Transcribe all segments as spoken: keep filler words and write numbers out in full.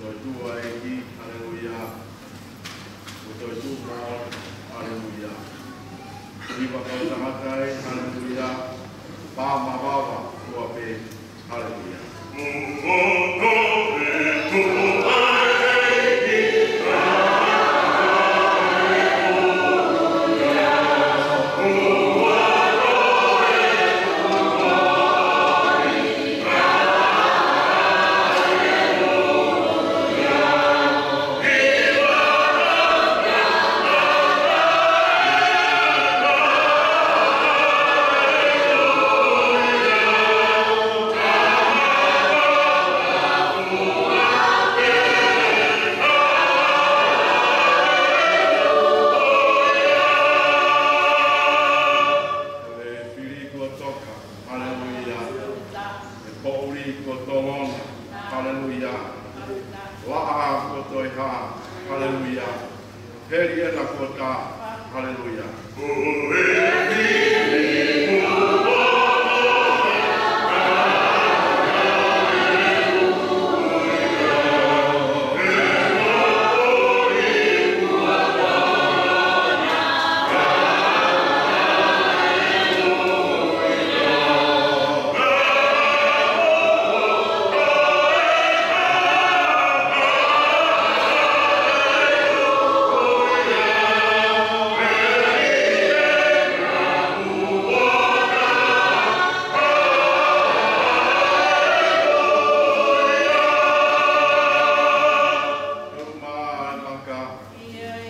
Toetuʻu ʻa e ʻEiki, haleluia. Ko e toetuʻu moʻoni, haleluia. Hiva kau tangata ē, haleluia. Pā mavava, ua pē, haleluia. Ko e fili kuo toka, haleluia. Ko e poʻuli kuo tolona, haleluia. Laʻā kuo toe hā, haleluia. Heli ena kuo tā, haleluia.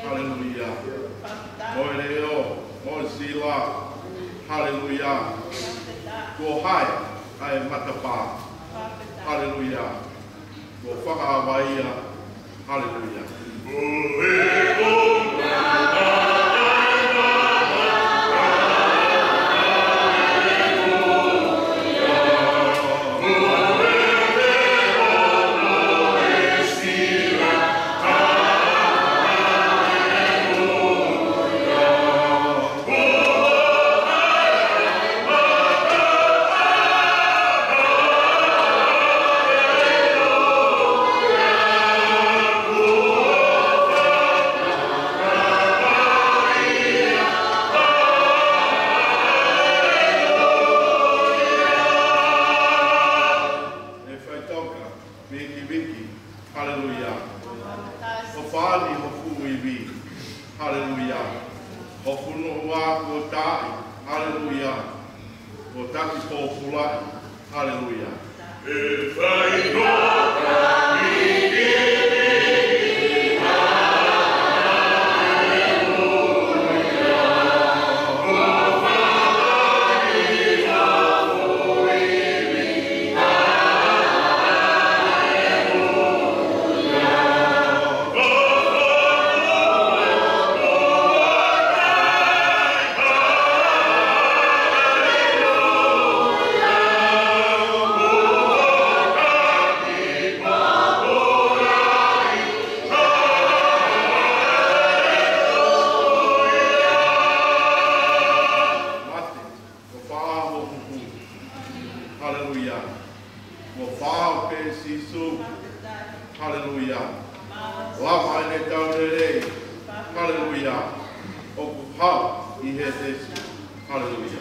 Haleluia. Mo e leʻo, mo e sila. Haleluia. Kuo hae ʻa e matapā. Haleluia. Kuo fakahā ia. Haleluia. ʻE faʻitoka, vikiviki, haleluia. ʻOfa ni ho fuʻu ivi, haleluia. Ho fonua kuo taaʻi, haleluia. Kuo taki pōpulaʻi, haleluia. ʻE faʻitoka, vikiviki, haleluia. Mate, kuo fā ho huhu. Haleluia. Kuo fā pē Sīsū. Haleluia. Lava ʻene tau lelei. Haleluia. ʻOku hau ʻi he tesi. Haleluia.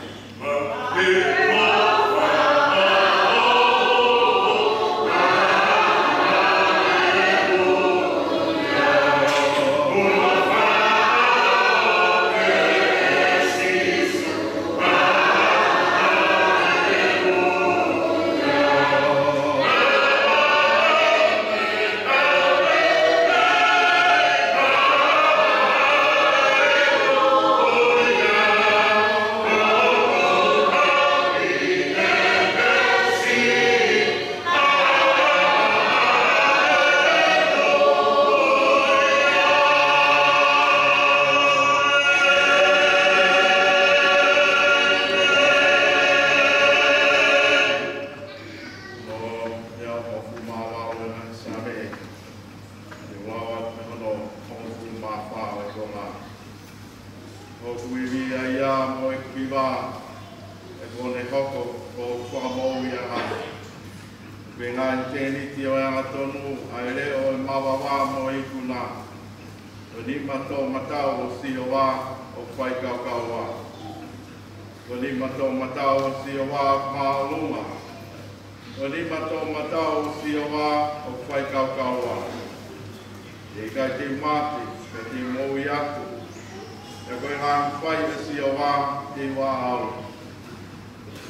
Ko ia ʻoku fuʻu māvae ʻa e Sāme, ʻi he vahe ʻe hono hongofulu mā fā ʻo e konga. Ko hoku ivi ʻa ia mo ʻeku hiva, ʻe kuo ne hoko ko hoku fakamoʻui ʻa e ngaahi. Ko e ngaahi tēniti ʻo e angatonu, ʻa e leʻo ʻo e mavava mo e ikuna. Ko e nima toʻomataʻu ʻo Sihova ʻoku faikaukaua. Ko e nima toʻomataʻu ʻo Sihova ʻoku māʻolunga. Ko e nima toʻomataʻu ʻo Sihova ʻoku faikaukaua. He ʻikai te u mate, ka te u moʻui atu. He ko e ngaahi fai ʻa Sihova te u ʻaʻau.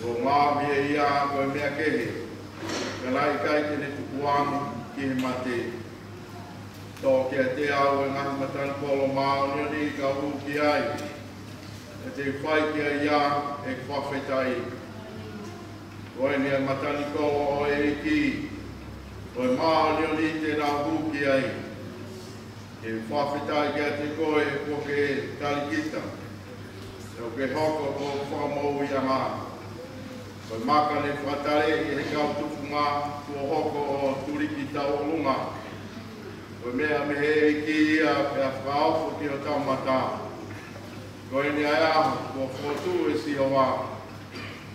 Kuo u ngaohi ʻe ia ko e meʻa kehe, ka naʻe ʻikai te ne tukuange ki he mate. Toʻo kiate au ʻa e ngaahi matanikolo māʻoniʻoni ka u hū ki ai. He te u fai kiate ia ʻeku fakafetaʻi. Ko eni ʻa e matanikolo ʻo e ʻEiki, ko e māʻoniʻoni te nau hū ki ai. Ke u fakafetaʻi kiate koe kuo ke tali kita, ʻo ke hoko ko e fakamoʻuiʻanga. Ko e maka ne fakataleʻi ʻe he kau tufunga kuo hoko ʻo tuliki tauʻolunga. Ko e meʻa mei he ʻEiki ia pea fakaofo ki hotau mata. Ko eni ʻa e ʻaho kuo fokotuʻu ʻe Sihova,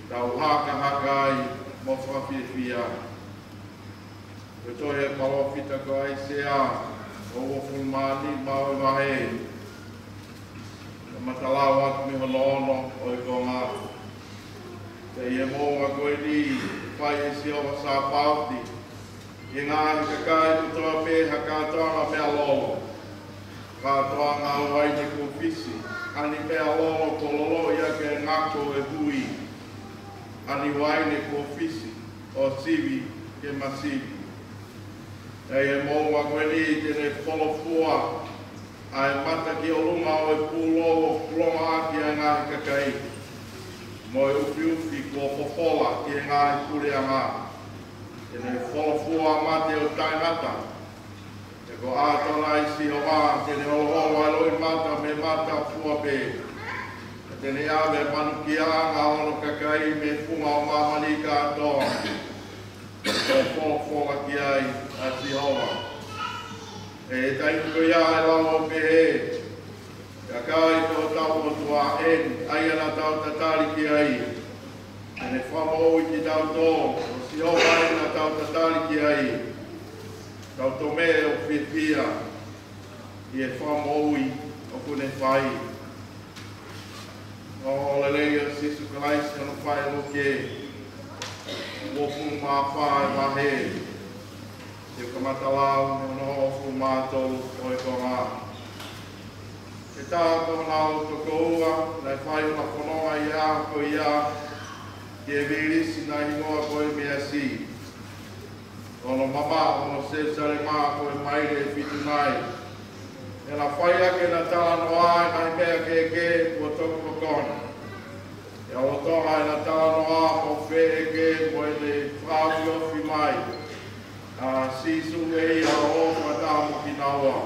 tau hakahaka ai mo fakafiefia. Ko e tohi ʻa e palōfita ko ʻAisea, ʻo uofulu mā nima ʻo e vahe. Kamata lau atu mei hono ono ʻo e konga. Pea ʻi he moʻunga ko eni, fai ʻe Sihova Sāpaoti ʻi he ngaahi kakai kotoa pē ha kātoanga meʻalolo, kātoanga ʻo e uaine kuo fisi, ʻa e meʻalolo kuo loloʻi ʻaki ʻa e ngako ʻo e hui, ʻa e uaine kuo fisi, ʻo sivi ke masivi. Pea ʻi he moʻunga ko eni te ne folofola ʻa e mata ki ʻolunga ʻo e pūlou ʻoku loloʻi ʻaki ʻa e ngaahi kakai, mo e ʻufiʻufi kuo fofola ki he ngaahi puleʻanga. Te ne folofola mate ʻo taʻengata. He ko ʻAtonai Sihova te ne holoholo ʻa e loʻimata mei he mata fua pē. Te ne ʻave ʻa e manukiaʻanga ʻo hono kakai mei he funga ʻo māmani kātoa. Ko e folofola ki ai ʻa Sihova. ʻE taimi ko ia ʻe lau ʻo pehē, Kakai ko hotau ʻOtua eni, ʻa ia naʻa tau tatali ki ai. Te ne fakamoʻui kitautolu, ko Sihova eni naʻa tau tatali ki ai. Tau tomeʻe ʻo fiefia ʻi he fakamoʻui ʻoku ne fai. ʻO e lelei ʻo Sīsū Kalaisi ʻo ne fai ʻe Luke, uofulu mā fā ʻo e vahe. Te u kamata lau mei hono hongofulu mā tolu ʻo e konga. He taha ʻo honau tokoua, naʻe fai hona fononga ʻi he ʻaho ko ia ki he vilisi naʻe hingoa ko Ēmiasi. Ko hono mamaʻo mo Selusalema ko e maile ʻe fitu nai. He naʻa fai ʻaki ʻena talanoa ʻa e ngaahi meʻa kehekehe kuo toki hoko ni. He ʻoku lolotonga ʻena talanoa mo feʻeke mo ʻene fakaofiofi mai ʻa Sīsū ʻe ia ʻo fakataha mo kinaua.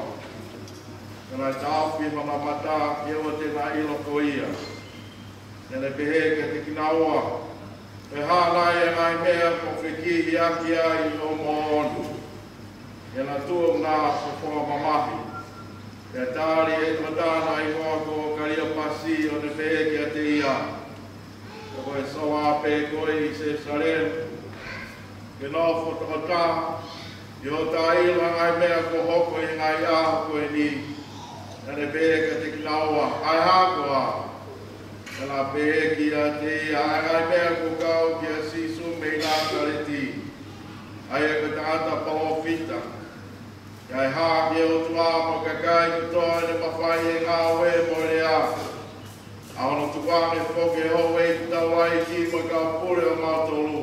Ka naʻe taʻofi hona mata ke ʻoua te na ʻilo ko ia. Pea ne pehē kiate kinaua, Ko e hā nai ʻa e ngaahi meʻa kuo fekihi ʻaki ai ʻo moʻoni? Pea na tuʻu ʻo na fofonga mamahi. Pea tali ʻe he tokotaha naʻe hingoa ko Kaliopasi ʻo ne pehē kiate ia, Ko koe sola pē koe ʻi Selusalema, ke nofo tokotaha, ʻi hoʻo taʻeʻilo ʻa e ngaahi meʻa kuo hoko ʻi he ngaahi ʻaho ko eni? Pea ne pehē kiate kinaua, ʻA e hā koā? Pea na pehē kiate ia, ʻA e ngaahi meʻa kuo kau kia Sīsū mei Nāsaleti, ʻa ia ko e tangata palōfita, naʻe hā ki he ʻOtua mo e kakai kotoa ʻene mafai ʻi he ngāue mo e lea, ʻa hono tukuange foki ʻe he houʻeiki taulaʻeiki mo e kau pule ʻo mautolu,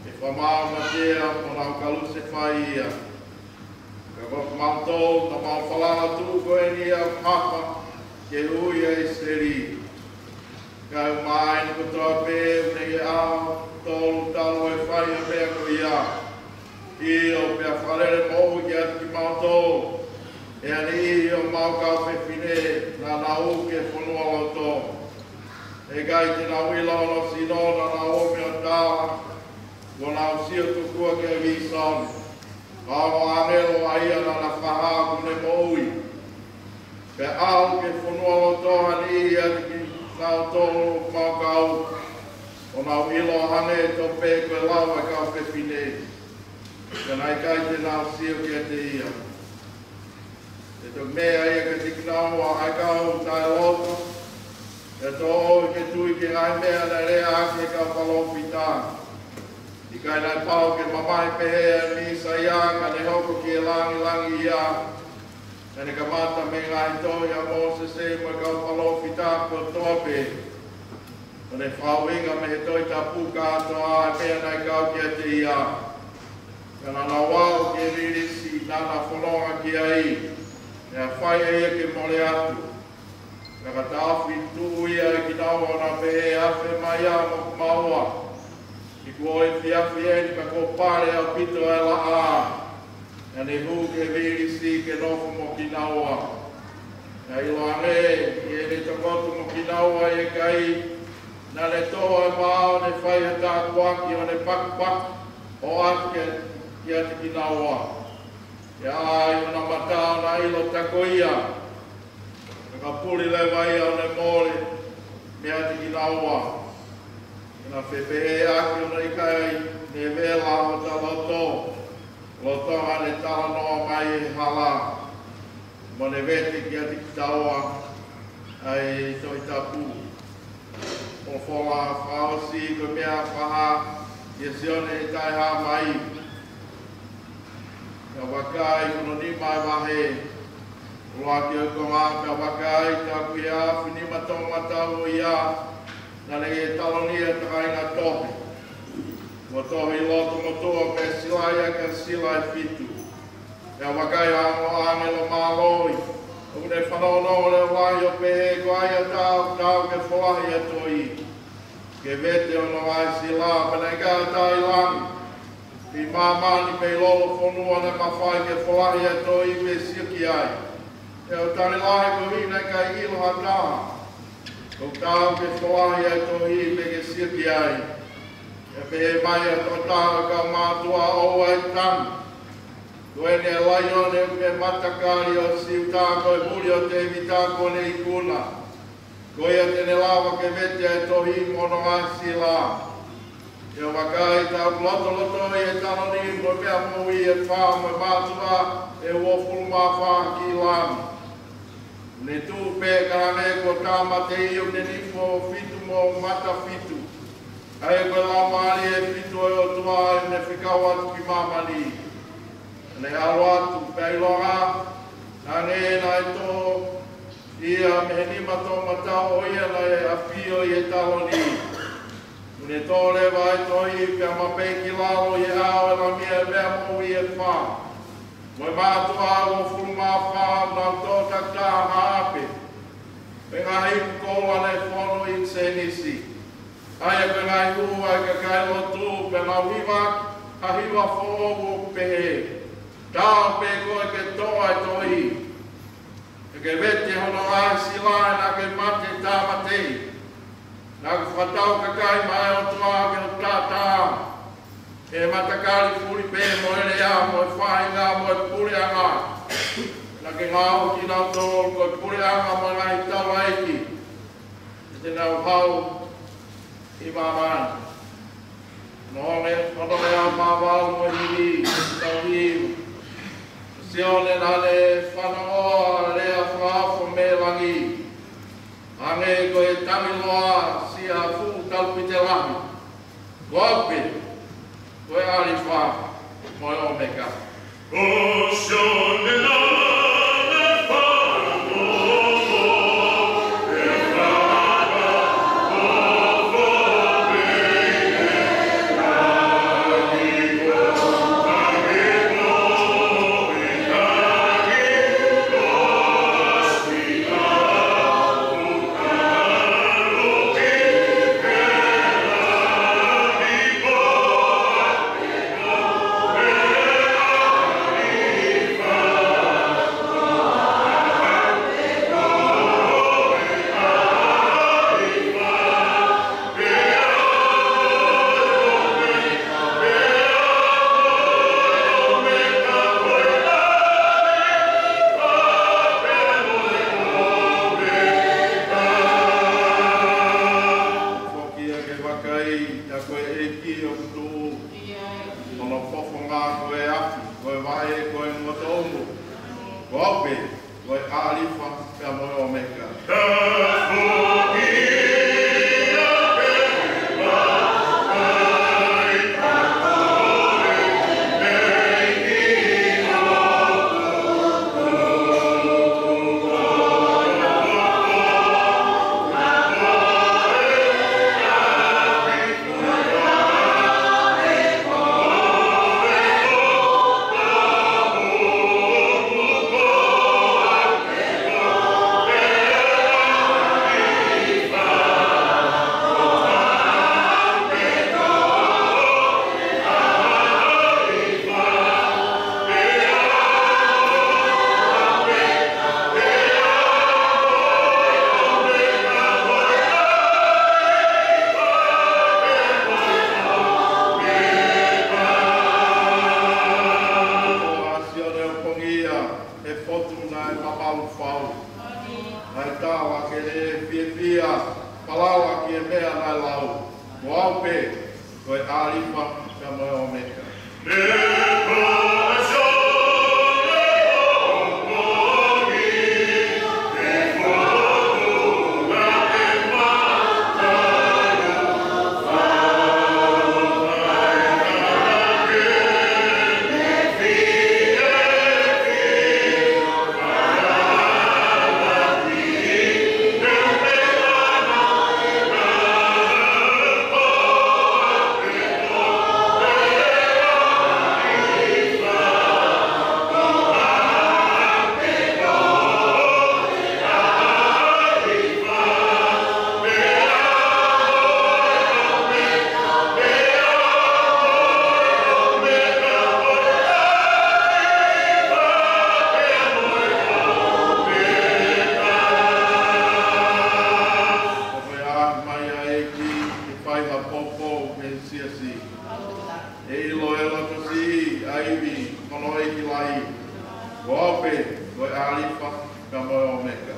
ʻe fakamaau matea mo nau kalusefai ia. Ka ko kimautolu, naʻa mau falala tuʻu ko eni ʻi ʻapi hapa, ke ui ʻa ʻIsileli. Kae ʻumaʻā eni kotoa pē, ʻoku ne ʻi he ʻaho tolu talu ʻa e fai ʻa e meʻa ko ia. ʻIo, pea fakalele moʻui kiate kimautolu ʻe ha niʻihi ʻo homau kau fefine naʻa nau ō ki he fonualoto. He ʻikai te nau ʻilo hono sino, naʻa nau ō mei hotau ala, kuo nau sio tokua ki he vīsone, ʻa e ongo ʻāngelo ʻa ia naʻa na fakahā ʻoku ne moʻui. Pea ʻalu ki he fonualoto ha niʻihi ʻiate kinautolu ʻoku mau kau, ʻo nau ʻilo ʻo hangē tofu pē ko e lau ʻa e kau fefine. Ka naʻe ʻikai te nau sio kiate ia. Pea toki meʻa ia kiate kinaua, ʻa e kau taʻeloto, pea toʻo ke tui ki he ngaahi meʻa naʻe lea ʻaki ʻe he kau palōfita. ʻIkai naʻe pau ke mamahi pehē ʻa e Mīsaia, ka ne hoko ki he lāngilangi ia. Ka ne kamata mei he ngaahi tohi ʻa Mōsese mo e kau palōfita kotoa pē. Ka ne fakaʻuhinga mei he Tohi Tapu kātoa ʻa e meʻa naʻe kau kiate ia. Ka naʻa nau aʻu ki he vilisi naʻa na fononga ki ai, pea fai ʻe ia ke mole atu. Ka ka taʻofi tuʻu ia ʻe kinaua ʻo na pehē, Afe mai ā mo kimaua. He kuo efiafi eni pea kuo pale ʻaupito ʻa e laʻā. Naʻa ne hū ki he vilisi ke nofo mo kinaua. Naʻe ʻiloange ʻi heʻene tokoto mo kinaua ʻi he kai, naʻa ne toʻo ʻa e mao, ne fai ha tāpuaki ʻo ne pakipaki ʻo ʻoatu ki, kiate kinaua. Pea ʻā ʻi hona mata ʻo na ʻilo ta ko ia. Ka ka puli leva ia ʻo ne mole meiate kinaua. Naʻa na fepehē ʻaki ʻo na ʻikai ne vela hota loto, lolotonga ne talanoa mai ʻi he hala, mo ne vete kiate kitaua ʻa e Tohi Tapu. Folofola fakaʻosi ko e meʻa paha ʻia Sione ʻi he taʻehāmai. Pea vakai, ko hono nima ʻo e vahe, ʻuluaki ʻo e konga, pea vakai, taʻofi ʻe he afi nima toʻomataʻu ʻo ia, naʻa ne taloni ʻa e takainga tohi. Kuo tohi ʻi loto motuʻa pea silaʻi ʻaki ha sila ʻe fitu. Pea vakai, hā mo e ʻāngelo mālohi, ʻoku ne fanongonongo leʻo lahi ʻo pehē, Ko hai ʻa e taha ʻoku taau ke folahi ʻa e tohi, ke vete hono ngaahi sila? Pea naʻe ʻikai ha taha ʻi langi, pe ʻi māmani, pe ʻi lolofonua naʻe mafai ke folahi ʻa e tohi pe sio ki ai. Pea ʻoku tali lahi koeʻuhi naʻe ʻikai ʻilo ha taha ʻoku taau ke folahi ʻa e tohi pe ke sio ki ai. Pea pehē mai ʻa e tokotaha ʻo e kau mātuʻa, ʻOua ʻe tangi. Ko eni ʻa e Laione ʻo e matakali ʻo Siuta, ko e huli ʻo Tēvita, kuo ne ikuna. Ko ia te ne lava ke vete ʻa e tohi mo hono ngaahi sila. Pea vakai, taʻoku lotolotoʻi ʻa e taloni mo e meʻa moʻui ʻe fā, mo e mātuʻa ʻe uofulu mā fā ki langi. Ne tuʻu pē ka hangē kuo tāmateʻi, ʻo ne nifo fitu mo mata fitu. ʻA ia ko e laumālie ʻe fitu ʻo e ʻOtua ʻoku ne fekau atu ki māmani. Ne ʻalu atu pea ʻiloa, hangē naʻe toʻo ia mei he nima toʻomataʻu ʻo ia naʻe ʻafio ʻi he taloni. Kuo ne toʻo leva ʻa e tohi pea mapeʻi ki lalo ʻi he ʻao ʻo e Lami ʻa e meʻa moʻui ʻe fā, mo e mātuʻa ʻe uofulu mā fā, ʻoku nau toʻo takitaha ha ʻape ʻo e ngaahi ipu koula naʻe fonu ʻi ʻinisēnisi. ʻA ia ko e ngaahi hū ʻa e kakai lotu, pea nau hiva ha hiva foʻou ʻo pehē, Taau pē koe ke toʻo ʻa e tohi, pea ke vete hono ngaahi sila, he naʻa ke mate tāmateʻi. Naʻa ke fakatau kakai maʻa e ʻOtua ke u taʻataʻa ʻi he matakali fulipē mo e lea mo e faʻahinga mo e puleʻanga. Naʻa ke ngaohi kinautolu ko e puleʻanga mo e ngaahi taulaʻeiki, ʻe te nau hau ʻi māmani. Naʻe, naʻe ʻi ai ʻa e mavalu mo e himi, tau himi. Sione naʻa ne fanongo ʻa e lea fakaofo mei langi, hangē ko e tangi loa siʻa fuʻu talupite lahi, Ko au pē, ko e ʻAlifa mo e ʻOmeka. Ko au pē, ko e ʻAlifa pea mo e ʻOmeka. Sione ʻo pongia, he fotu naʻe mamalu fau. Naʻe tala ke ne fiefia, falala ki he meʻa naʻe lau. Ko au pē, ko e ʻAlifa pea mo e ʻOmeka. Ko e ʻaho mai ʻa e ʻEiki, ke fai ha poupou ki he siasi. ʻE ʻilo ʻe he loto siʻi ʻa e ivi ʻo hono ʻEiki lahi. Ko au pē, ko e ʻAlifa pea mo e ʻOmeka.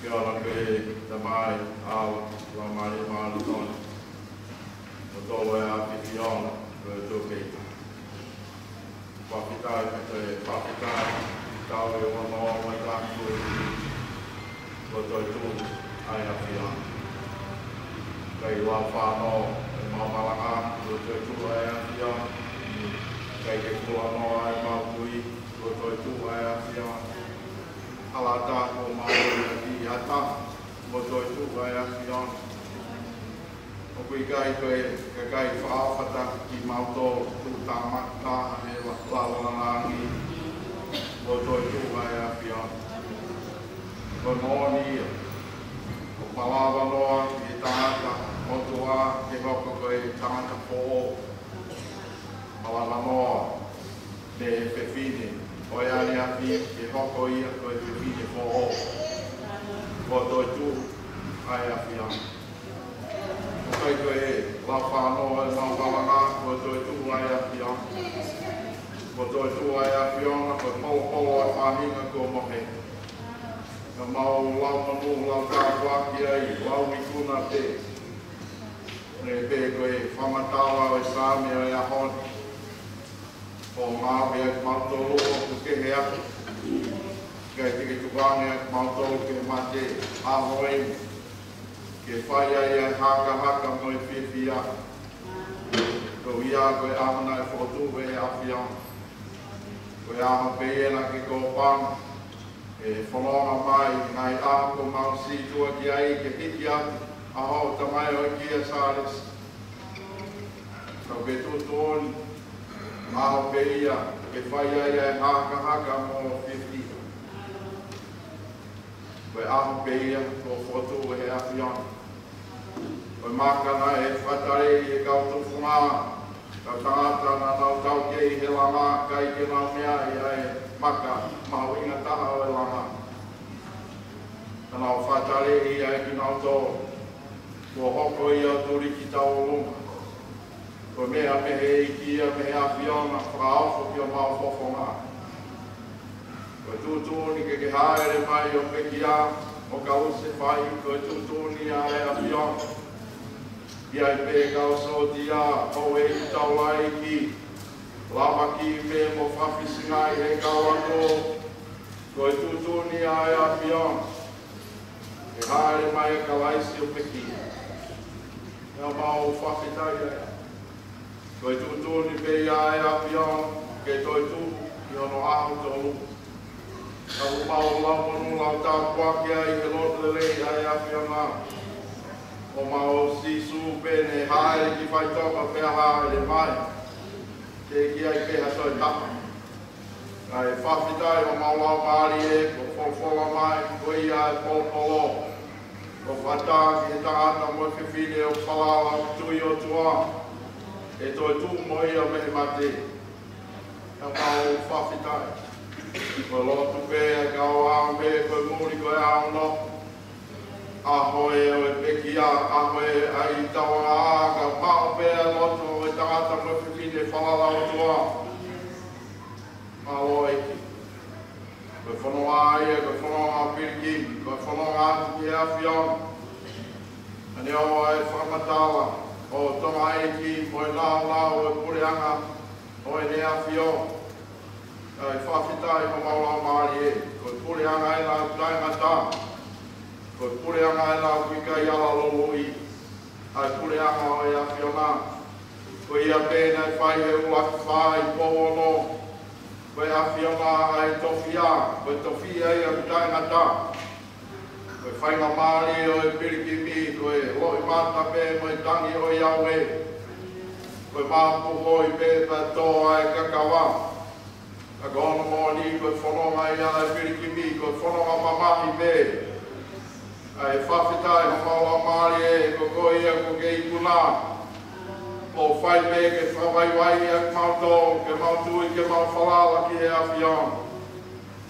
Ke ʻoua pē Tamai, ʻAlo, Laumālie Māʻoniʻoni, ʻo tolo e ʻAfio ʻi he ʻAfiona, ko e tō kei ta. Fakafetaʻi, ko e fakafetaʻi, tau e ono mai ka ko e, ko e toetuʻu ʻa e ʻAfiona. Kae lau fānau e mau malanga, ko e toetuʻu ʻa e ʻAfiona. Kae ke kula noa e mau kui, ko e toetuʻu ʻa e ʻAfiona. Hala ʻatā ko mau ʻi ʻata, ko e toetuʻu ʻa e ʻAfiona. ʻOku ʻikai ko e kakai fakaʻofa ʻa kimautolu, tuʻu tāmata he ʻEiki ʻo langilangi, ko e toetuʻu ʻa e ʻAfiona. Ko e moʻoni ia, ʻoku malava noa ki he tangata motuʻa ke hoko ko e tangata foʻou. Malava noa mei he fefine ʻo e ʻaneafi ke hoko ia ko e fefine foʻou. Ko e toetuʻu ʻa e ʻAfiona. ʻOku ʻikai ko e lau fānau e mau malanga, ko e toetuʻu ʻa e ʻAfiona. Ko e toetuʻu ʻa e ʻAfiona, ko e polopolo ʻa e faʻahinga kuo mohe. Ka mau lau manu, lau tāpuaki ai, lau ikuna pē. Neongo pē ko e fakamatala ʻo e Saame ʻo e ʻaho ni, ʻoku maʻu ʻa kimautolu ʻoku kehe atu. Kae tuku ange ʻa kimautolu ke mate ʻaho ni, ke fai ai ʻa e hakahaka mo e fiefia. Koeʻuhi ko e ʻaho naʻe fokotuʻu ʻe he ʻAfiona. Ko e ʻaho pē ia naʻa ke kōpanga ʻe fononga mai, ngaahi ʻaho kuo mau sītuʻa ki ai ke hiki atu ʻa hoʻo tamaioʻeiki ʻa Sālesi. Ka ke tuʻutuʻuni, ʻaho pē ia ke fai ai ʻa e hakahaka mo e fiefia. Ko e ʻaho pē ia kuo fokotuʻu ʻe he ʻAfiona. Ko e maka naʻe fakataleʻi ʻe he kau tufunga, kau tangata naʻa nau taukei he langa, ʻikai ke nau meaʻi ʻa e maka mahuʻinga taha ʻo e langa. Naʻa nau fakataleʻi ʻa kinautolu kuo hoko ia ʻo tuli ki taulunga. Ko e meʻa mei he ʻEiki ia, mei he ʻAfiona, fakaofo ki homau fofonga. Ko e tuʻutuʻuni ke ke hāʻele mai ʻo pekia, ʻo kau se fai, ko e tuʻutuʻuni ʻa e ʻAfiona. ʻI ai pē kau sōtia, houʻeiki taulaʻeiki, lava ki me mo fakafisingaʻi he kau ako, ko e tuʻutuʻuni ʻa e ʻAfiona. Ke hāʻele mai ʻa Kalaisi ʻo pekia. ʻE mau fakafetaʻi ai. Ko e tuʻutuʻuni pē ia ʻa e ʻAfiona ke toetuʻu ʻi hono ʻaho tolu. Ka ʻoku mau lau monū lau tāpuaki ai he lotu lelei ʻa e ʻAfiona. ʻO mau Sīsū pē ne hāʻele ki faitoka pea hāʻele mai. Teʻeki ai pē ha toe tapa. Kae fakafetaʻi homau laumālie, kuo folofola mai, ko ia ʻa e polopolo. Kuo fata ki he tangata mo e fefine ʻoku falala ʻoku tui ʻOtua, ʻe toetuʻu mo ia mei he mate. ʻE mau fakafetaʻi. Ko e lotu pē ʻa e kau ʻaho pē, ko e muli ko e ʻaho nofo. ʻAho ē ʻo e pekia, ʻaho ē ʻa e tauʻanga, ka maʻu pē ʻa e lotu ʻo e tangata mo e fefine falala ʻOtua. Mālō ʻEiki. Ko e fononga ia, ko e fononga pilikimi, ko e fononga atu ki he ʻAfiona. Naʻa ne ʻoange ʻa e fakamatala ʻo Tonga ʻEiki mo e nāunau ʻo e puleʻanga ʻo ʻEne ʻAfio. Kae fakafetaʻi homau laumālie, ko e puleʻanga ʻena ʻoku taʻengata. Ko e puleʻanga ʻena ʻoku ʻikai ala loloʻi. ʻA e puleʻanga ʻo e ʻAfiona. Ko ia pē naʻe fai he ʻuluaki fā ʻi Pouono. Ko e ʻAfiona ʻa e tofiʻa, ko e tofiʻa ia ʻoku taʻengata. Ko e faingamālie ʻo e pilikimi, ko e loʻimata pē mo e tangi ʻo e ʻaoʻao. Ko e māpuhoi pē pea tō ʻa e kakava. Ka ko hono moʻoni ko e fononga ia ʻa e pilikimi, ko e fononga mamahi pē. ʻA e fakafetaʻi homau laumālie, ko koe ia ʻoku ke ikuna. ʻO fai pē ke fakavaivaiʻi ʻa kimautolu, ke mau tui, ke mau falala ki he ʻAfiona.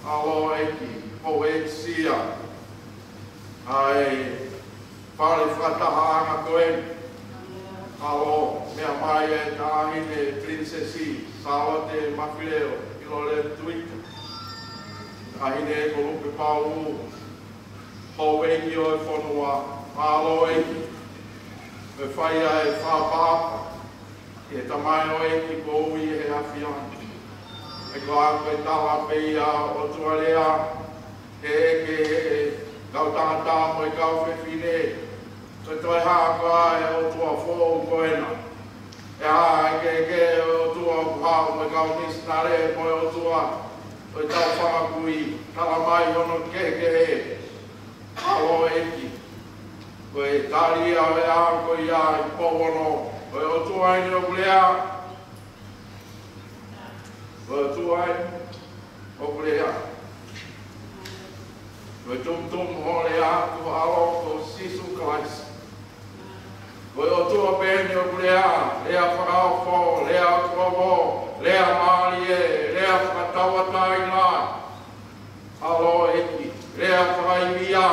ʻAlo ʻEiki, ʻo e sia. ʻA e fale fakatahaʻanga ko ē. ʻAlo, meʻa mai e Taʻahine Pilinisesi Sālote Mafileo ʻIlolevu Tuita. Taʻahine ko Lupe Paulu, houʻeiki ʻo e fonua, ʻAlo ʻEiki. Ke fai ʻa e fakaʻapaʻapa ki he tamaioʻeiki kuo ui ʻe he ʻAfiona. He ko e tala pē ia ʻo e ʻOtua lea, ʻe ʻeke ʻe he kau tangata mo e kau fefine, ko e toe hā koā ʻa e ʻOtua foʻou ko ena. ʻE hā ʻa e kehekehe ʻo e ʻOtua ʻoku haʻu mo e kau misinale mo e ʻOtua ʻo e tau fanga kui, tala mai hono kehekehe. ʻAlo ʻEiki. Ko e tali ia ʻo e ʻaho ko ia ʻi Pouono, ko e ʻOtua eni ʻoku lea. Ko e ʻOtua eni ʻoku lea. Ko e tumutumu hoʻo lea, ko ho ʻAlo ko Sīsū Kalaisi. Ko e ʻOtua pē eni ʻoku lea, lea fakaofo, lea ʻoku ʻomo, lea mālie, lea fakatauʻatāina. ʻAlo ʻEiki, lea fakaivia.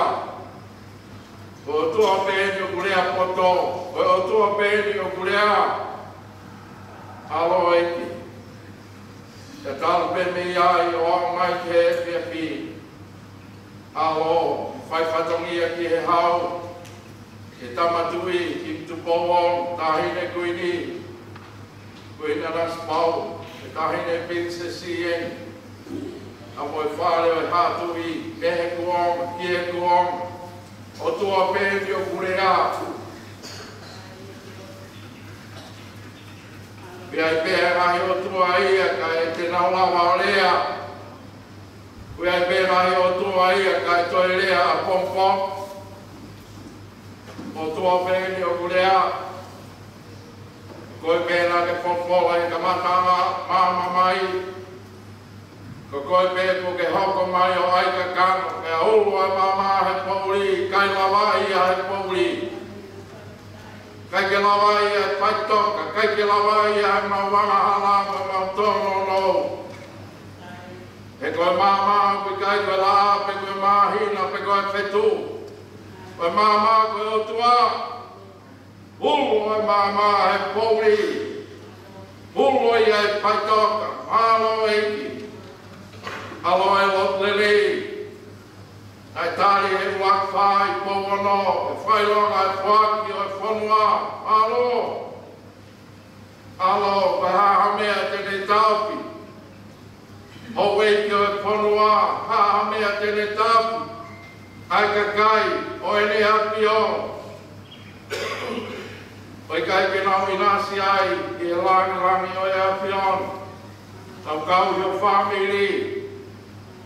Ko e ʻOtua pē eni ʻoku lea poto, ko e ʻOtua pē eni ʻoku lea. ʻAlo ʻEiki. Te u tala pē mei ai ʻo aʻu mai ki he efiafi. ʻAlo, fai fatongia ki he hau, ki he Tama Tuʻi, ki Tupou, Taʻahine Kuini, Kuini Nanasipauʻu, ki he Taʻahine Pilinisesi eni, ʻa mo e fale ʻo e Haʻa Tuʻi, mei he kuonga ki he kuonga, ʻOtua pē eni ʻoku lea. Pē ʻI ai pē ngaahi ʻotua ia kae ʻikai te nau lava ʻo lea. ʻOku ʻi ai pē ngaahi ʻotua ia kae toe lea ʻapongipongi. ʻOtua pē eni ʻoku lea. Ko koe pē naʻa ke folofola ʻi he kamataʻanga ʻo māmani. Ko koe pē kuo ke hoko mai ʻo ʻai kakano, pea ulu ʻa e maama he poʻuli, ʻikai lava ia he poʻuli. ʻIkai ke lava ia he faʻitoka, ʻikai ke lava ia he mau angahala mo e mau tōnounou. He ko e maama ʻoku ʻikai ko e laʻā, pe ko e māhina, pe ko e fetuʻu. Ko e maama ko e ʻOtua. Ulu ʻa e maama he poʻuli. Ulu ia he faʻitoka. Mālō ʻEiki. ʻAlo e lotu lelei. Naʻe tali ʻe he ʻUluaki Fā ʻi Pouono, ʻe fai ʻa e foaki ʻo e fonua. Mālō. ʻAlo, ko e hā ha meʻa te ne taʻofi houʻeiki ʻo e fonua, hā ha meʻa te ne taʻofi ʻa e kakai ʻo ʻEne ʻAfio. ʻOku ʻikai ke nau ʻinasi ai ʻi he langilangi ʻo e ʻAfiona. Nau kau ʻi ho fāmili.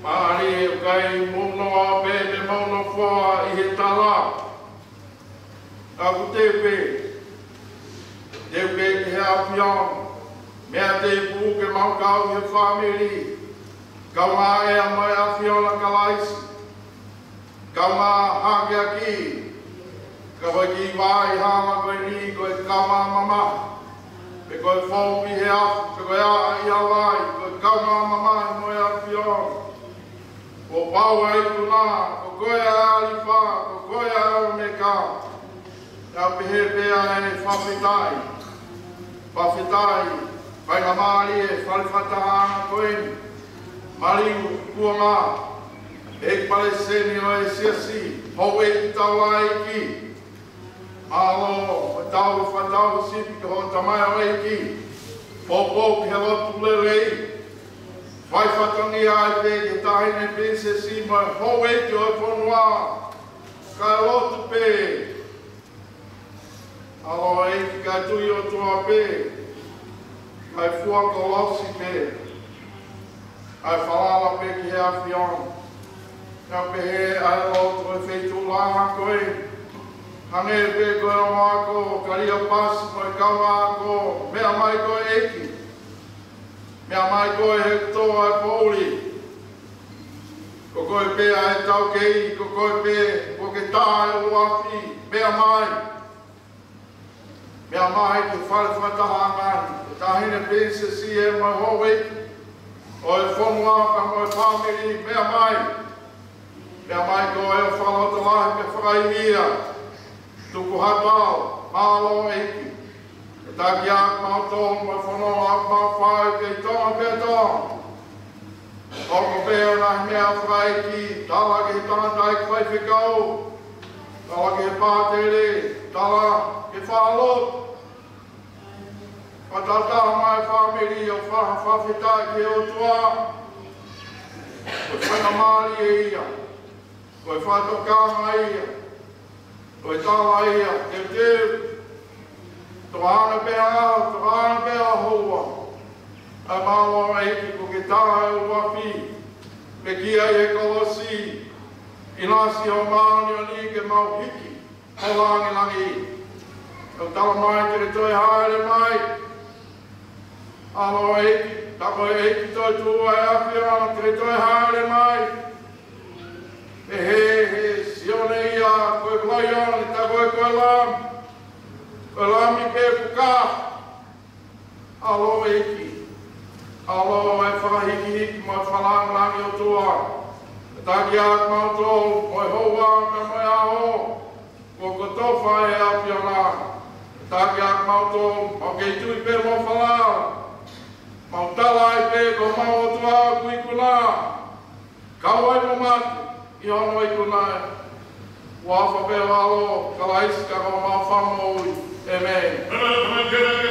Mālie ʻoku ʻikai mou noa pē pe mou nofoa ʻi he tala. Ka ʻoku teu pē, teu pē ki he ʻAfiona, meʻa tēpū ke mau kau ʻi he fāmili, kaungā ʻea mo e ʻAfiona Kalaisi, kaungā hakeakiʻi, ka ko e kiʻi vai hala ko eni ko e kaungā mamahi, pe ko e fou ʻi he afi, pe ko e ʻā ʻi Hawaiʻi, ko e kaungā mamahi mo e ʻAfiona. Kuo pau ʻa e ikuna, ko koe ʻa e ʻAlifa, ko koe ʻa e ʻOmeka. Pea pehē pē ʻa e fakafetaʻi, fakafetaʻi, faingamālie e fale fakatahaʻanga ko eni. Maliu kuonga, ʻEiki Palesiteni ʻo e Siasi, houʻeiki taulaʻeiki. Mālō, ʻo tau fakatau sipi ki hoʻo tamaioʻeiki. Poupou ki he lotu lelei. Fai fatongia ai pē ki he Taʻahine Pilinisesi mo e houʻeiki ʻo e fonua. Kae lotu pē. ʻAlo ʻEiki kae tui ʻOtua pē. Kae fua kolosi pē. Kae falala pē ki he ʻAfiona. Kae pehē ʻa e lotu ʻo e feituʻu lahi ko ē. Hangē pē ko e ongo ako, Kaliopasi mo e kaungā ako, meʻa mai koe ʻEiki. Meʻa mai koe he tō ʻa e poʻuli. Ko koe pē ʻa e taukei, ko koe pē, kuo ke tā e ʻuluafi, meʻa mai. Meʻa mai ki he fale fakatahaʻanga ni, ʻe Taʻahine Pilinisesi ē mo e houʻeiki ʻo e fonua pea mo e fāmili, meʻa mai. Meʻa mai koe ʻo fakalotolahi pea fakaivia. Tuku ha pau, mālō ʻEiki. ʻE taki ʻa kimautolu mo e fononga ʻoku mau fai kei Tonga pē Tonga. ʻOku pehē ʻa e meʻa fakaʻeiki, tala ki he tangataʻeiki faifekau, tala ki he pātele, tala ki he faʻa lotu. Fakatauʻatāina mai fāmili ʻo fakafetaʻi ki he ʻOtua. Ko e faingamālie ia. Ko e fakatokanga ia. Ko e tala ia, teuteu. Tokanga pē ʻa, tokanga pē ʻa houa. ʻA e mālō ʻEiki kuo ke tā e ʻuluafi. Pekia ʻi he kolosi. ʻInasi ho māʻoniʻoni ke mau hiki. Ho langilangi. ʻOku tala mai ke ke toe hāʻele mai. ʻAlo ʻEiki, tā ko e ʻEiki toetuʻu ʻa e ʻAfiona ke ke toe hāʻele mai. Pehē ʻe Sione ia ko e laione, tā ko e ko e lami. Ko e lami pē puka. ʻAlo ʻEiki. ʻAlo e fakahikihiki mo e fakalāngilangi ʻOtua. Taki ʻa kimautolu, mo e houa, mo e ʻaho. Kuo kotofa ʻe he ʻAfiona. Taki ʻa kimautolu, mau kei tui pē mo falala. Mau tala ai pē ko homau ʻOtua ʻoku ikuna. Kau ai mo mate, ʻi hono ikuna ē. Huafa pē ʻo ho ʻAlo, Kalaisi ko homau Fakamoʻui. ʻĒmeni.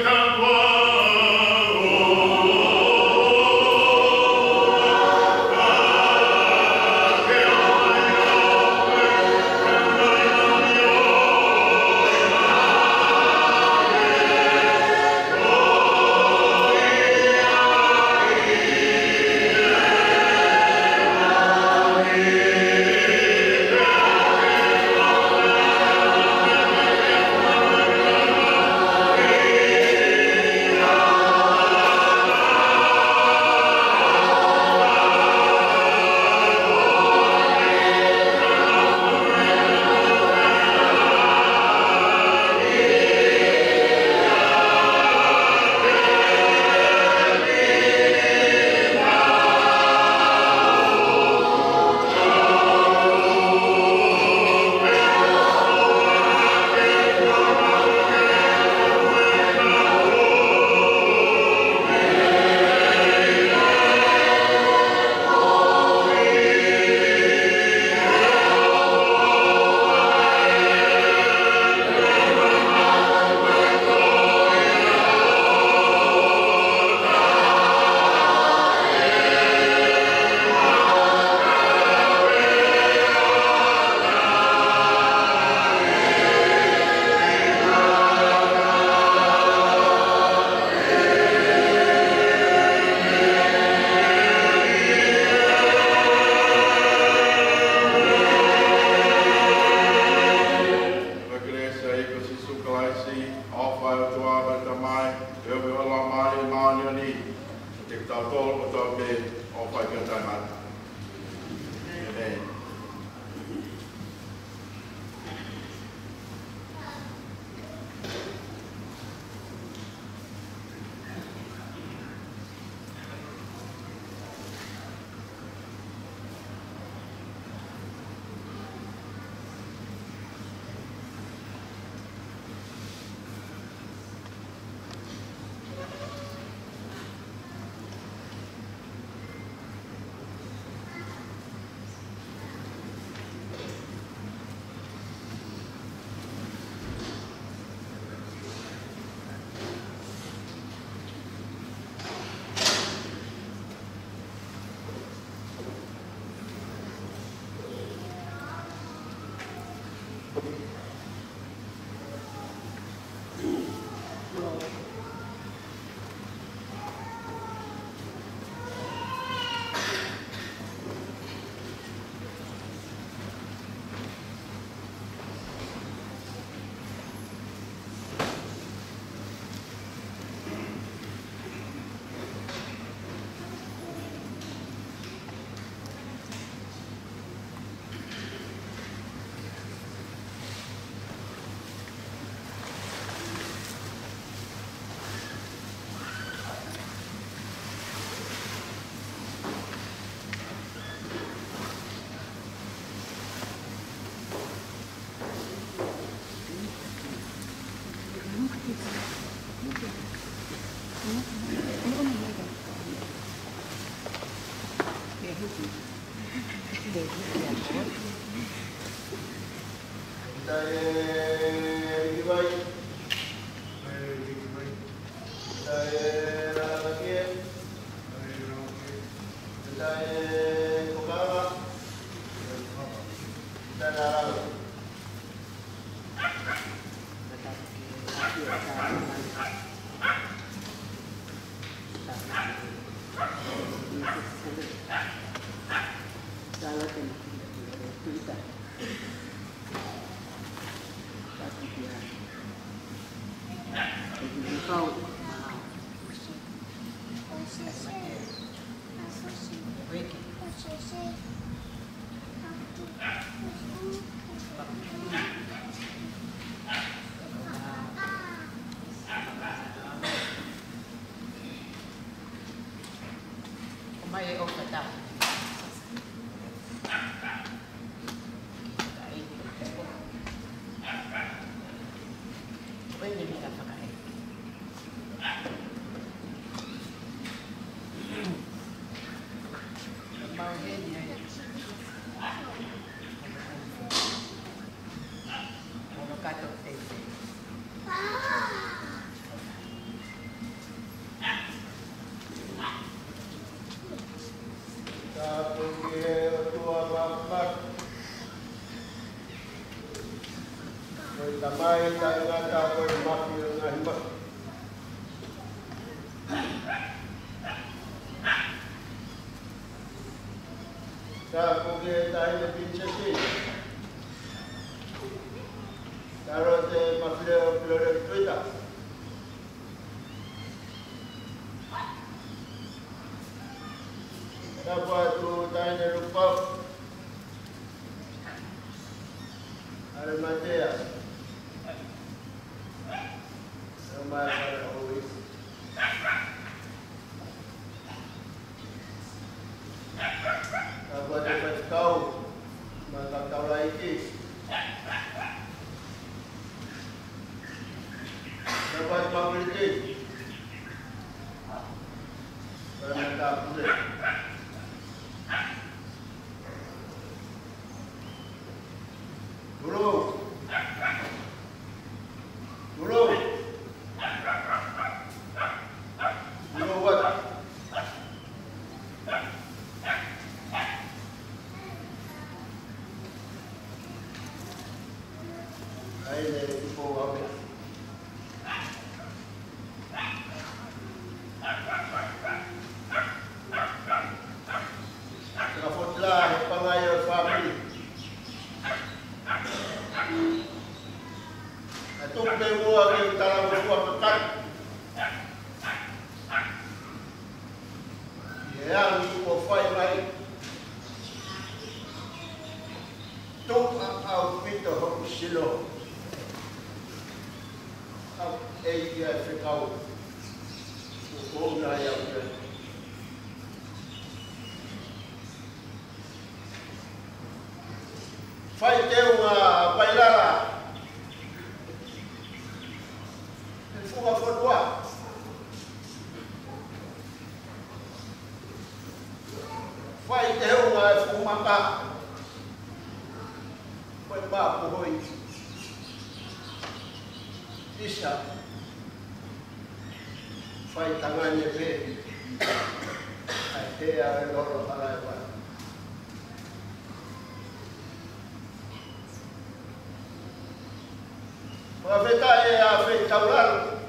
Tāpuaki ʻe he ʻOtua Māfimafi, ko e Tamai taʻengata, ko e Mafi ʻo e ngaahi mafi. Tāpuaki ʻe he Taʻahine Pilinisesi, Sālote Mafileʻo Filoleki Tuita. Tapu atu Taʻahine Lupau ʻAlematea, ʻa e Maʻa Fale Hoʻoisi. Tapu atu Faifekau, Maʻa Taulaʻeiki. Tapu atu Maʻa Puliki, Maʻa Matāpule. Tulou. Tulou. Tulou atu. ʻAi le ipo ave. Ka fotila he pangai ʻo e fāmili. ʻA e tuku pē muʻa ke u talangofua kakano. ʻI he angi kuo fai mai, tuʻa ʻaupito hoku sino. Kau ʻEiki ʻa e fekau. Kuo ʻoua naʻa ʻi ai au pē. Fai teunga Pailala. He funga fonua. Fai teunga e fuʻu maka. Ko e mā pohoi. ʻIsa. Fai tangane pē. ʻAi pē ʻa e lolo hala e wai. Peta e a fei taulalo.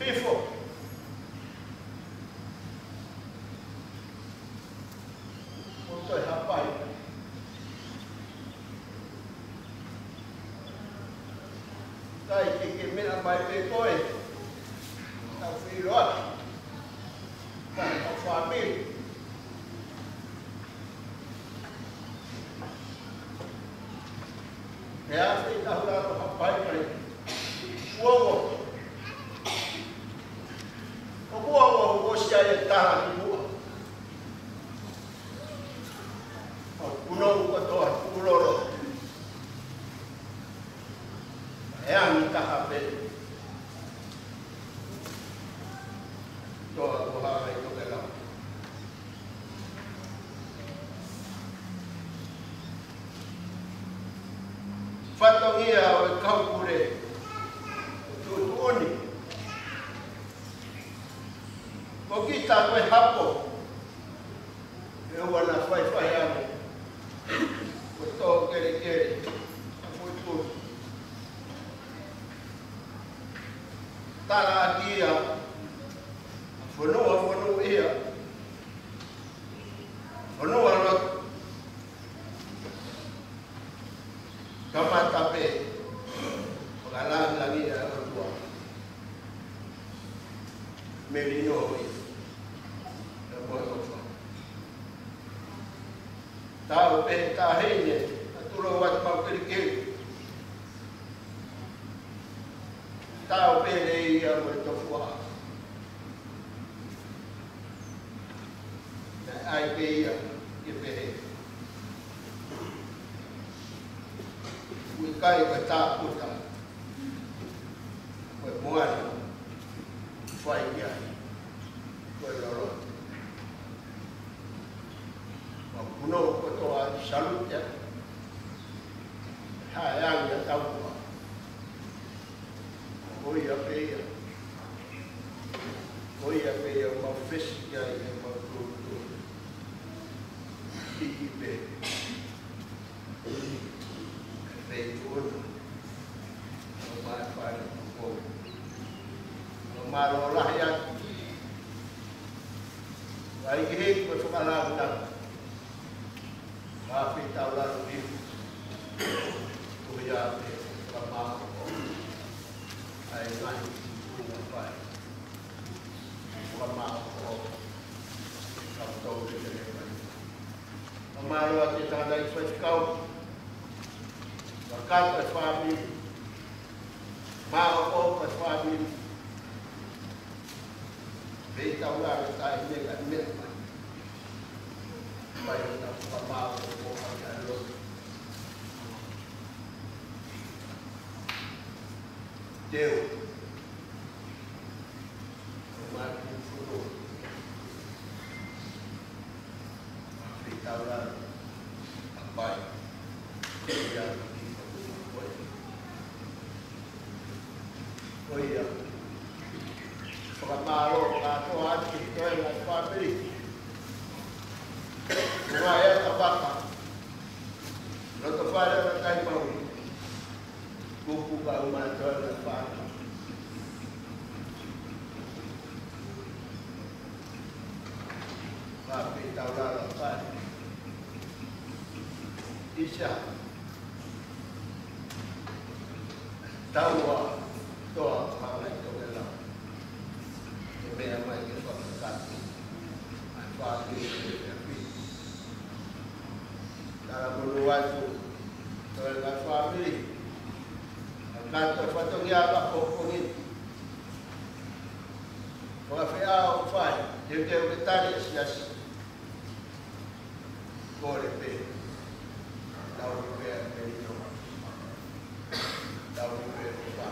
Hifo. Ko toi hapai. Kai ke ke meʻa mai pē koe. Tau filo atu. Kai tau fāmili. He a fei taulalo hapai mai. Uongo. Ko uongo, uongo sia e taha ki mua. ʻO punou kotoa, puʻulolo. ʻE angi taha pē. Toa ko hanga ʻi tokelau. Fatongia ʻo e kau pule. Tuʻutuʻuni. Ko kita ko e hapo. ʻE ua na faifai ane. Ko tō kelekele. Ko tō. Tala ʻaki ia. Fonua, fonua ia. Fonua lotu. Kamata pē. Fakalangilangiʻi ʻa e ʻOtua. Melino ia. ʻE moe ʻofa. Tau pē taʻahine, ʻa tulou atu mau kelikeli. Tau pē lei ia mo e tofuaʻa. Naʻe ʻai pē ia, ke pehē. ʻOku ʻikai ko e tākuta. Ko e moana. Fai ia. Ko e lolo. Mau punou kotoa ʻi salute. Hae angi ʻa taua. Ko ia pē ia. Ko ia pē ia mau fesi ki ai ʻemau tūtū. Hiki pē. Pei tuʻuna. ʻO mai fale ʻo kou. ʻO mālō lahi atu. Vai ki hei ko e fakalāngilangi. Mā fei taulalo ni. Ko ia pē fakamālō. ʻAi ngaahi kupu ʻa fai. Fakamālō. Kau tau te te mai. Mālō atu e tangataʻeiki faifekau. Kakato e fāmili. Mālō e fāmili. Pei taulalo taʻahine ka meʻa mai. Mai o tau fakamālō ʻo hake ʻa e lotu. Teu. ʻO mai ki he fonua. Fei taulalo. ʻA pai. Ia ki he fonua ko ē. Ko ia. Fakamālō kātoa atu ki he toenga fāmili. Ko e ngaahi ata vaka. Loto fale ʻo e kai maui. Kupu ka uma ʻa e toenga fāmili. Mā pei taulalo fale. ʻIsa. Taua, toa, hanga ʻi tokelau. Ke meʻa mai ke fakakakato. ʻA e fāmili, ke meʻa pē. Tala monu atu, toenga fāmili. ʻA kātoa fatongia ʻa e pongipongi ni. Fakafeʻao fai, teuteu ke tali e siasi. Kole pē. Tau pē pē ino. Tau pē ino.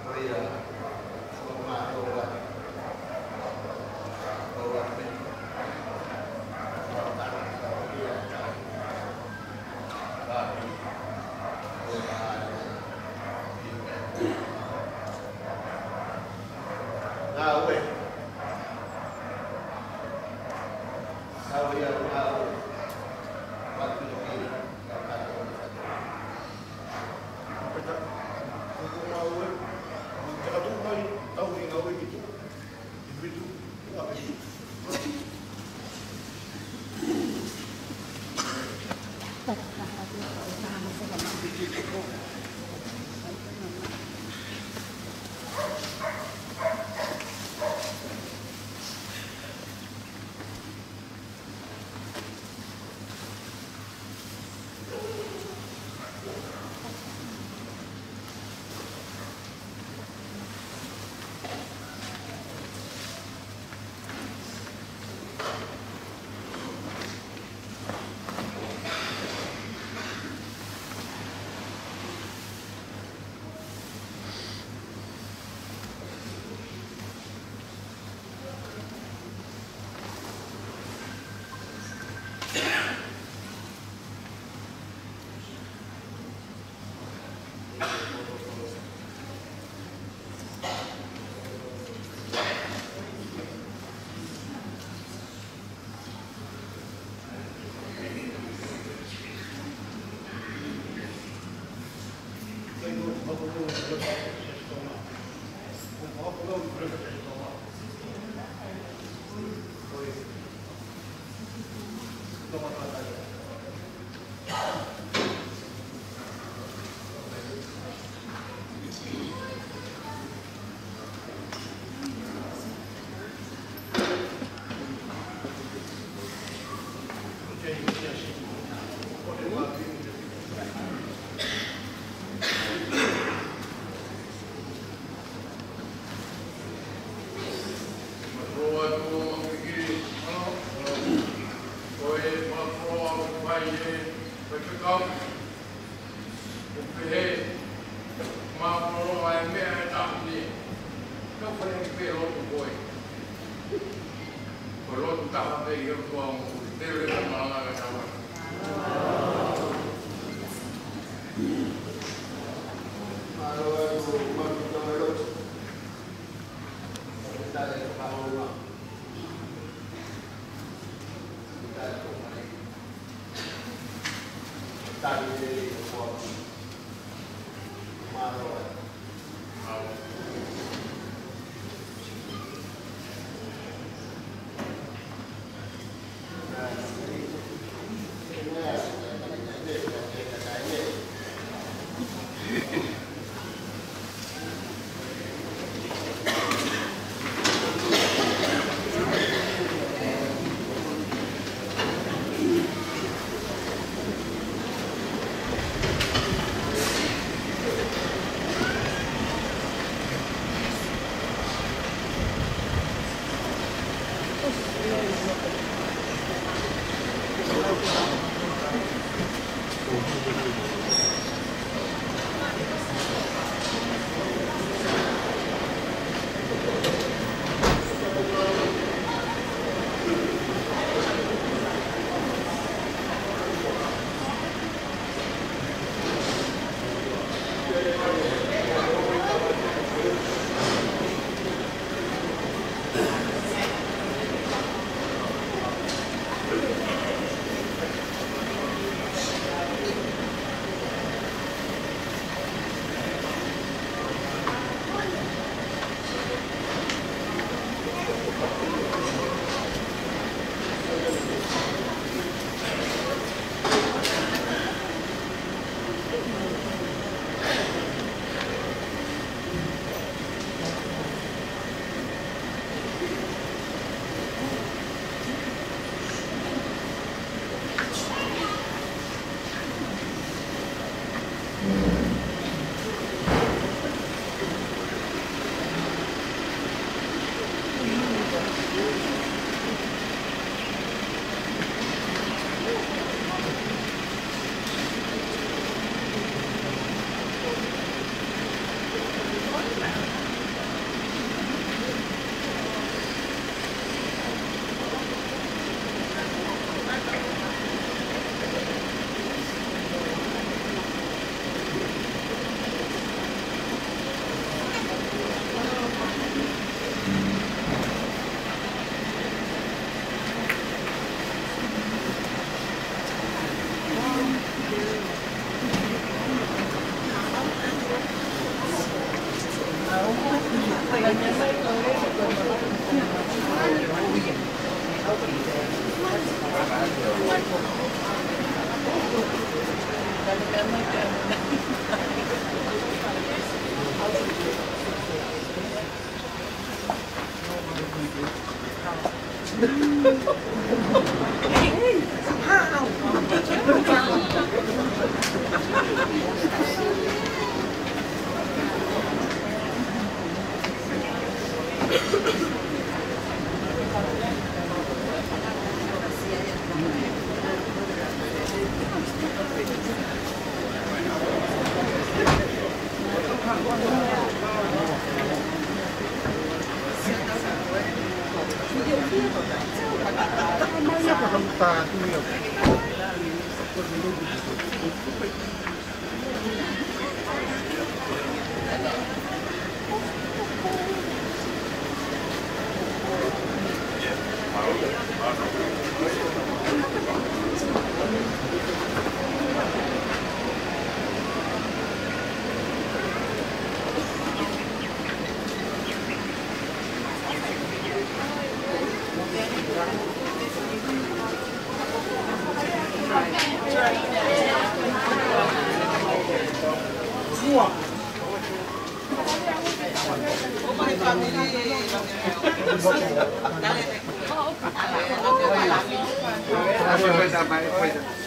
Ko ia. Ko mālō atu. Ko ua pē. Ko tana tau ia tai. Ko ia. Ngāue. Ngāue ia, ngāue. Matu ki, ka, ka,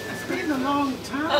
It's been a long time.